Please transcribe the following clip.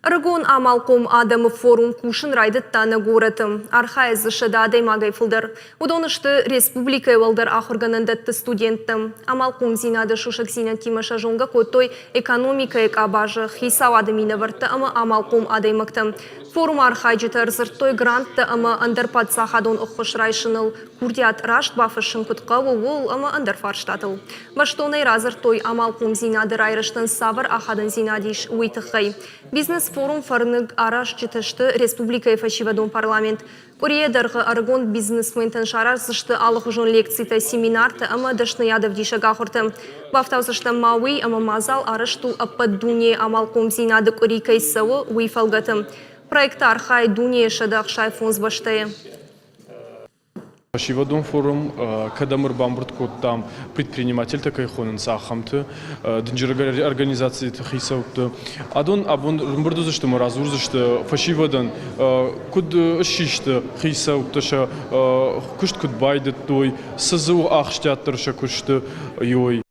Ӕрыгон амалхъом адӕмы форум кусын райдыдта нӕ горӕты. Архайы дзы 100 адӕймагӕй фылдӕр. Уыдон сты республикӕйы уӕлдӕр ахуыргӕнӕндӕтты студенттӕ. Амалхъомдзинады сусӕгдзинӕдтимӕ сӕ зонгӕ кодтой экономикӕйы къабазы, хицауады минӕвӕрттӕ ӕмӕ амалхъом адӕймӕгтӕ. Форумы архайджытӕ ӕрдзырдтой гранттӕ ӕмӕ ӕндӕр паддзахадон ӕххуыс райсыныл, курдиат раст бафыссын куыд хъӕуы, ууыл ӕмӕ ӕндӕр фарстатыл. Бӕстонӕй радзырдтой, амалхъомдзинады райрӕзтӕн цавӕр ахадындзинад ис, уый тыххӕй. Бизнес-форум «Фӕрныг» аразджытӕ сты республикӕйы фӕсивӕдон парламент. Къуырийы дӕргъы ӕрыгон бизнесментӕн сараздзысты алыхуызон лекцитӕ, семинартӕ ӕмӕ дӕсныйадӕвдисӕг ахуыртӕ. Бафтаудзыстӕм ма уый, ӕмӕ мадзал арӕзт у ӕппӕт дунейы амалхъомдзинады къуыри кӕй цӕуы, уый фӕлгӕты. Проекты архайы дунейы 165 бӕстӕйы. Фӕсивӕдон форум кӕдӕм ӕрбамбырд кодтам, предпринимательтӕ кӕй хонынц, ахӕмты, дынджыр организациты хицӕутты. Адон абон ӕрӕмбырд уыдзысты ӕмӕ радзурдзысты фӕсивӕдӕн, куыд ссисты хицӕуттӕ сӕ куыст куыд байдыдтой, цы дзы у ахсджиагдӕр сӕ куысты, ой.